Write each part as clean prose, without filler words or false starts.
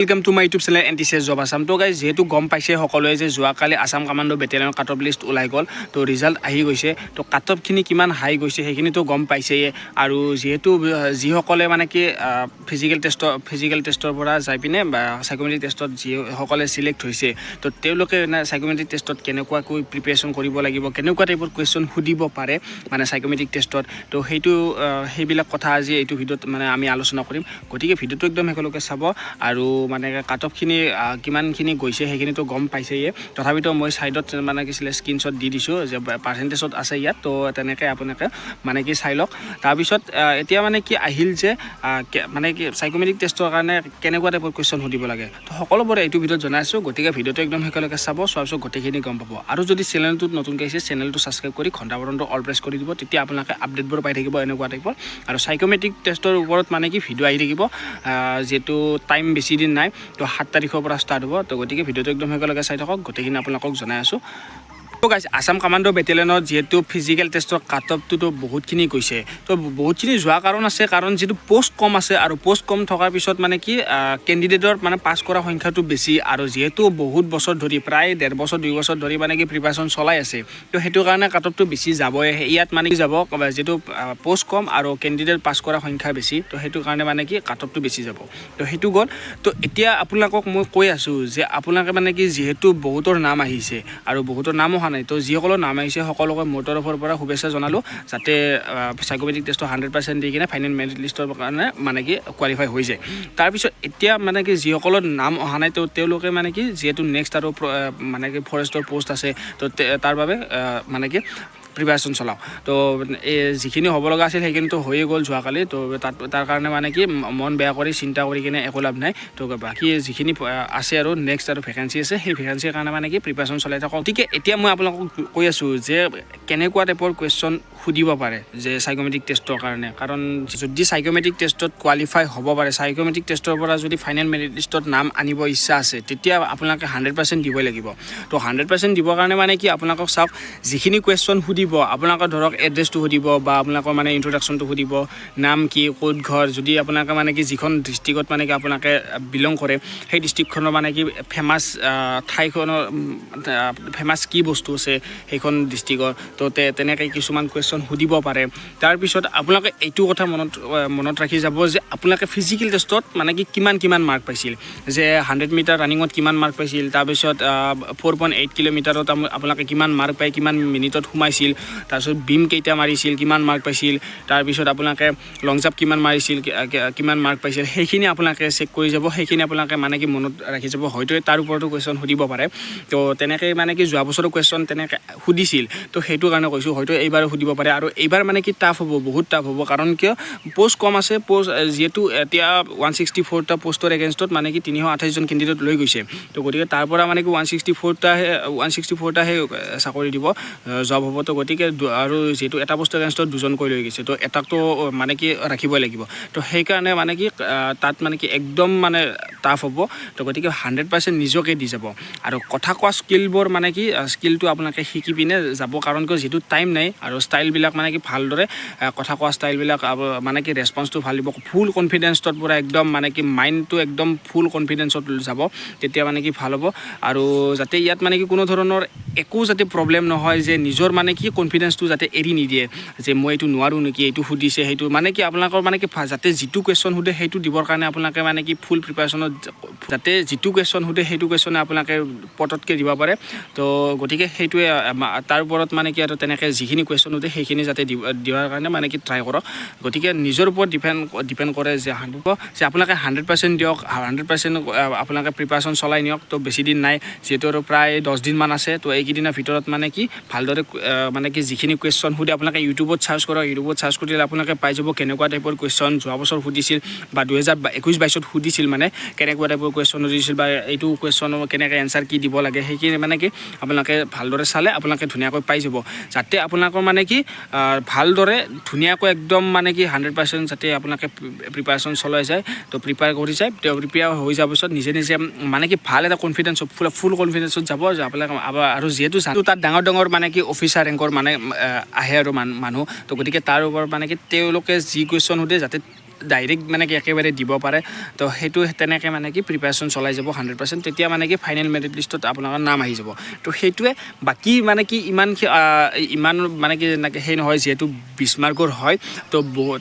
Welcome to my YouTube channel NTC Job Assam. তো guys, যিহেতু গম পাইছে সকলোৱে যে যোৱাকালি আছাম কামাণ্ডো বেটেলিয়নৰ কাট অফ লিষ্ট ওলাই গ'ল, তো ৰিজাল্ট আহি গৈছে। তো কাট অফখিনি কিমান হাই গৈছে, সেইখিনিতো গম পাইছেয়ে। আৰু যিহেতু যিসকলে মানে কি ফিজিকেল টেষ্টৰ পৰা যাই পিনে বা চাইক'মেট্ৰিক টেষ্টত যিসকলে চিলেক্ট হৈছে, তো তেওঁলোকে চাইক'মেট্ৰিক টেষ্টত কেনেকুৱাকৈ প্ৰিপেৰেশ্যন কৰিব লাগিব, কেনেকুৱা টাইপৰ কুৱেশ্যন সুধিব পাৰে মানে চাইক'মেট্ৰিক টেষ্টত, তো সেইবিলাক কথা আজি এইটো ভিডিঅ'ত মানে আমি আলোচনা কৰিম। গতিকে ভিডিঅ'টো একদম শেষলৈকে চাব। আৰু মানে কাট অফখিনি কিমানখিনি গৈছে, সেইখিনিতো গম পাইছেয়ে। তথাপিতো মই ছাইডত মানে কি আছিলে স্ক্ৰীনশ্বট দি দিছোঁ যে পাৰ্চেণ্টেজত আছে ইয়াত। তো তেনেকৈ আপোনালোকে মানে কি চাই লওক। তাৰপিছত এতিয়া মানে কি আহিল যে মানে কি চাইক'মেট্ৰিক টেষ্টৰ কাৰণে কেনেকুৱা টাইপৰ কুৱেশ্যন সুধিব লাগে, তো সকলোবোৰে এইটো ভিডিঅ'ত জনাইছোঁ। গতিকে ভিডিঅ'টো একদম শেষলৈকে চাব। চোৱাৰ পিছত গোটেইখিনি গম পাব। আৰু যদি চেনেলটোত নতুনকৈ আহিছে, চেনেলটো ছাবস্ক্ৰাইব কৰি ঘণ্টা বটনটো অল প্ৰেছ কৰি দিব। তেতিয়া আপোনালোকে আপডেটবোৰ পাই থাকিব এনেকুৱা টাইপৰ। আৰু চাইক'মেট্ৰিক টেষ্টৰ ওপৰত মানে কি ভিডিঅ' আহি থাকিব। যিহেতু টাইম বেছি দিন নাই, তো 7 তাৰিখৰ পৰা ষ্টাৰ্ট হ'ব। তো গতিকে ভিডিঅ'টো একদম শেষলৈকে চাই থাকক, গোটেইখিনি আপোনালোকক জনাই আছোঁ। তো গাইজ, আছাম কামাণ্ডো বেটেলিয়নত যিহেতু ফিজিকেল টেষ্টৰ কাট অফটোতো বহুতখিনি গৈছে, তো বহুতখিনি যোৱা কাৰণ আছে। কাৰণ যিটো পষ্ট কম আছে আৰু পষ্ট কম থকাৰ পিছত মানে কি কেণ্ডিডেটৰ মানে পাছ কৰা সংখ্যাটো বেছি। আৰু যিহেতু বহুত বছৰ ধৰি, প্ৰায় ডেৰ বছৰ 2 বছৰ ধৰি মানে কি প্ৰিপাৰেশ্যন চলাই আছে, তো সেইটো কাৰণে কাট অফটো বেছি যাবই। ইয়াত মানে কি যাব, যিটো পষ্ট কম আৰু কেণ্ডিডেট পাছ কৰা সংখ্যা বেছি, তো সেইটো কাৰণে মানে কি কাট অফটো বেছি যাব। তো সেইটো গ'ল। তো এতিয়া আপোনালোকক মই কৈ আছোঁ যে আপোনালোকে মানে কি যিহেতু বহুতৰ নাম আহিছে আৰু বহুতৰ নাম অহা নাই, তো যিসকলৰ নাম আহিছে সকলোকে মোৰ তৰফৰ পৰা শুভেচ্ছা জনালোঁ, যাতে চাইক'মেট্ৰিক টেষ্টটো 100% দি কিনে ফাইনেল মেৰিট লিষ্টৰ কাৰণে মানে কি কোৱালিফাই হৈ যায়। তাৰপিছত এতিয়া মানে কি যিসকলৰ নাম অহা নাই, তো তেওঁলোকে মানে কি যিহেতু নেক্সট আৰু মানে কি ফৰেষ্টৰ পষ্ট আছে, তো তাৰ বাবে মানে কি প্ৰিপাৰেশ্যন চলাওঁ। তো এই যিখিনি হ'ব লগা আছিল, সেইখিনিতো হৈয়ে গ'ল যোৱাকালি। তো তাৰ কাৰণে মানে কি মন বেয়া কৰি, চিন্তা কৰি কিনে একো লাভ নাই। তো বাকী যিখিনি আছে আৰু নেক্সট আৰু ভেকেঞ্চি আছে, সেই ভেকেঞ্চিৰ কাৰণে মানে কি প্ৰিপাৰেশ্যন চলাই থাকক। গতিকে এতিয়া মই আপোনালোকক কৈ আছোঁ যে কেনেকুৱা টাইপৰ কুৱেশ্যন সুধিব পাৰে যে চাইক'মেট্ৰিক টেষ্টৰ কাৰণে। কাৰণ যদি চাইক'মেট্ৰিক টেষ্টত কোৱালিফাই হ'ব পাৰে, চাইক'মেট্ৰিক টেষ্টৰ পৰা যদি ফাইনেল মেৰিট লিষ্টত নাম আনিব ইচ্ছা আছে, তেতিয়া আপোনালোকে 100% দিবই লাগিব। তো 100% দিবৰ কাৰণে মানে কি আপোনালোকক চাওক, যিখিনি কুৱেশ্যন সুধিব আপোনালোকৰ, ধৰক এড্ৰেছটো সুধিব বা আপোনালোকৰ মানে ইণ্ট্ৰডাকশ্যনটো সুধিব, নাম কি, ক'ত ঘৰ, যদি আপোনালোকে মানে কি যিখন ডিষ্ট্ৰিক্টত মানে কি আপোনালোকে বিলং কৰে, সেই ডিষ্ট্ৰিক্টখনৰ মানে কি ফেমাছ ঠাইখনৰ ফেমাছ কি বস্তু আছে সেইখন ডিষ্ট্ৰিক্টৰ, তো তেনেকৈ কিছুমান কুৱেশ্যন সুধিব পাৰে। তাৰপিছত আপোনালোকে এইটো কথা মনত ৰাখি যাব যে আপোনালোকে ফিজিকেল টেষ্টত মানে কি কিমান কিমান মাৰ্ক পাইছিল, যে 100 মিটাৰ ৰানিঙত কিমান মাৰ্ক পাইছিল, তাৰপিছত 4.8 কিলোমিটাৰত আপোনালোকে কিমান মাৰ্ক পাই কিমান মিনিটত সোমাইছিল, তাৰপিছত বিম কেইটা মাৰিছিল, কিমান মাৰ্ক পাইছিল, তাৰপিছত আপোনালোকে লং জাম্প কিমান মাৰিছিল, কিমান মাৰ্ক পাইছিল, সেইখিনি আপোনালোকে চেক কৰি যাব। সেইখিনি আপোনালোকে মানে কি মনত ৰাখি যাব। হয়তো তাৰ ওপৰতো কুৱেশ্যন সুধিব পাৰে। তো তেনেকৈ মানে কি যোৱা বছৰো কুৱেশ্যন তেনেকৈ সুধিছিল, তো সেইটো কাৰণে কৈছোঁ, হয়তো এইবাৰো সুধিব পাৰে। আৰু এইবাৰ মানে কি টাফ হ'ব, বহুত টাফ হ'ব। কাৰণ কিয় পষ্ট কম আছে। পষ্ট যিহেতু এতিয়া 164টা পষ্টৰ এগেইনষ্টত মানে কি 328জন কেণ্ডিডেট লৈ গৈছে। তো গতিকে তাৰ পৰা মানে কি 164টাহে চাকৰি দিব, জব হ'ব। তো গতিকে আৰু যিহেতু এটা পষ্টৰ এগেইনষ্টত দুজনকৈ লৈ গৈছে, তো এটাকতো মানে কি ৰাখিবই লাগিব। তো সেইকাৰণে মানে কি তাত মানে কি একদম মানে টাফ হ'ব। তো গতিকে 100% নিজকে দি যাব। আৰু কথা কোৱা স্কিলবোৰ মানে কি স্কিলটো আপোনালোকে শিকি পিনে যাব। কাৰণ কিয় যিটো টাইম নাই আৰু ষ্টাইলবিলাক মানে কি ভালদৰে কথা কোৱা ষ্টাইলবিলাক মানে কি ৰেচপন্সটো ভাল দিব, ফুল কনফিডেঞ্চত পূৰা একদম মানে কি মাইণ্ডটো একদম ফুল কনফিডেঞ্চত যাব, তেতিয়া মানে কি ভাল হ'ব। আৰু যাতে ইয়াত মানে কি কোনো ধৰণৰ একো যাতে প্ৰব্লেম নহয়, যে নিজৰ মানে কি কনফিডেঞ্চটো যাতে এৰি নিদিয়ে যে মই এইটো নোৱাৰোঁ নেকি, এইটো সুধিছে, সেইটো মানে কি আপোনালোকৰ মানে কি যাতে যিটো কুৱেশ্যন সোধে সেইটো দিবৰ কাৰণে আপোনালোকে মানে কি ফুল প্ৰিপাৰেশ্যনত, যাতে যিটো কুৱেশ্যন সোধে সেইটো কুৱেশ্যনে আপোনালোকে পটতকৈ দিব পাৰে। তো গতিকে সেইটোৱে তাৰ ওপৰত মানে কি আৰু তেনেকৈ যিখিনি কুৱেশ্যন সোধে সেইখিনি যাতে দিয়াৰ কাৰণে মানে কি ট্ৰাই কৰক। গতিকে নিজৰ ওপৰত ডিপেণ্ড কৰে যে আপোনালোকে 100% দিয়ক, 100% আপোনালোকে প্ৰিপাৰেশ্যন চলাই নিয়ক। তো বেছি দিন নাই যিহেতু, আৰু প্ৰায় 10 দিনমান আছে। তো এইকেইদিনৰ ভিতৰত মানে কি ভালদৰে মানে কি যিখিনি কুৱেশ্যন সোধে আপোনালোকে ইউটিউবত চাৰ্চ কৰক। ইউটিউবত চাৰ্চ কৰিলে আপোনালোকে পাই যাব কেনেকুৱা টাইপৰ কুৱেশ্যন যোৱা বছৰ সুধিছিল বা 2021-22ত সুধিছিল, মানে কেনেকুৱা টাইপৰ কুৱেশ্যন সুধিছিল বা এইটো কুৱেশ্যনৰ কেনেকৈ এনচাৰ কি দিব লাগে, সেইখিনি মানে কি আপোনালোকে ভালদৰে চালে আপোনালোকে ধুনীয়াকৈ পাই যাব। যাতে আপোনালোকৰ মানে কি ভালদৰে ধুনীয়াকৈ একদম মানে কি 100% যাতে আপোনালোকে প্ৰিপাৰেশ্যন চলাই যায়। তো প্ৰিপেয়াৰ কৰি যায়, তেওঁ প্ৰিপেয়াৰ হৈ যোৱাৰ পিছত নিজে নিজে মানে কি ভাল এটা কনফিডেঞ্চত, ফুল ফুল কনফিডেঞ্চত যাব যে আপোনালোকে। আৰু যিহেতু তাত ডাঙৰ ডাঙৰ মানে কি অফিচাৰ ৰেংকৰ মানে আহে আৰু মানুহ, তো গতিকে তাৰ ওপৰত মানে কি তেওঁলোকে যি কুৱেশ্যন সোধে যাতে ডাইৰেক্ট মানে কি একেবাৰে দিব পাৰে। তো সেইটো তেনেকৈ মানে কি প্ৰিপেৰেশ্যন চলাই যাব 100%, তেতিয়া মানে কি ফাইনেল মেৰিট লিষ্টত আপোনালোকৰ নাম আহি যাব। তো সেইটোৱে। বাকী মানে কি ইমান মানে কি এনেকৈ সেই নহয়, যিহেতু 20 মাৰ্কৰ হয়, তো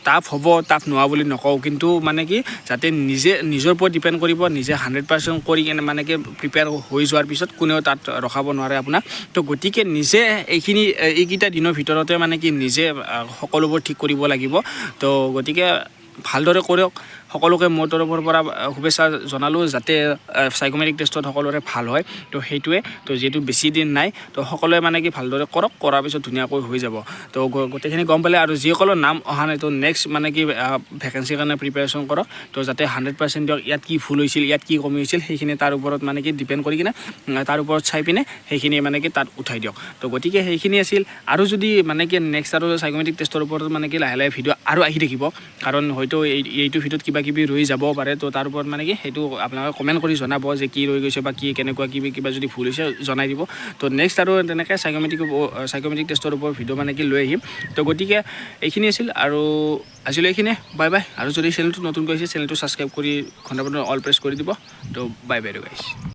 টাফ হ'ব, টাফ নোহোৱা বুলি নকওঁ। কিন্তু মানে কি যাতে নিজে নিজৰ ওপৰত ডিপেণ্ড কৰিব, নিজে 100% কৰি কিনে মানে কি প্ৰিপেয়াৰ হৈ যোৱাৰ পিছত কোনেও তাত ৰখাব নোৱাৰে আপোনাক। তো গতিকে নিজে এইখিনি এইকেইটা দিনৰ ভিতৰতে মানে কি নিজে সকলোবোৰ ঠিক কৰিব লাগিব। তো গতিকে ভালদৰে কৰক। সকলোকে মোৰ তৰফৰ পৰা শুভেচ্ছা জনালোঁ, যাতে চাইক'মেট্ৰিক টেষ্টত সকলোৰে ভাল হয়। তো সেইটোৱে। তো যিহেতু বেছি দিন নাই, তো সকলোৱে মানে কি ভালদৰে কৰক, কৰাৰ পিছত ধুনীয়াকৈ হৈ যাব। তো গোটেইখিনি গম পালে। আৰু যিসকলৰ নাম অহা নাই, তো নেক্সট মানে কি ভেকেঞ্চিৰ কাৰণে প্ৰিপেৰেশ্যন কৰক। তো যাতে 100% দিয়ক। ইয়াত কি ভুল হৈছিল, ইয়াত কি কমি হৈছিল, সেইখিনি তাৰ ওপৰত মানে কি ডিপেণ্ড কৰি কিনে তাৰ ওপৰত চাই পিনে সেইখিনি মানে কি তাত উঠাই দিয়ক। তো গতিকে সেইখিনি আছিল। আৰু যদি মানে কি নেক্সট আৰু চাইক'মেট্ৰিক টেষ্টৰ ওপৰত মানে কি লাহে লাহে ভিডিঅ' আৰু আহি থাকিব, কাৰণ হয়তো এইটো ভিডিঅ'ত কিবা কিবি ৰৈ যাব পাৰে। তো তাৰ ওপৰত মানে কি সেইটো আপোনালোকে কমেণ্ট কৰি জনাব যে কি ৰৈ গৈছে বা কি কেনেকুৱা কিবা কিবা যদি ভুল হৈছে জনাই দিব। তো নেক্সট আৰু তেনেকৈ চাইক'মেট্ৰিক টেষ্টৰ ওপৰত ভিডিঅ' মানে কি লৈ আহিম। তো গতিকে এইখিনি আছিল আৰু আজিলৈ এইখিনিয়ে। Bye bye. আৰু যদি চেনেলটো নতুনকৈ আহিছে, চেনেলটো ছাবস্ক্ৰাইব কৰি ঘণ্টা বাটন অল প্ৰেছ কৰি দিব। তো বাই বাই গাইছ।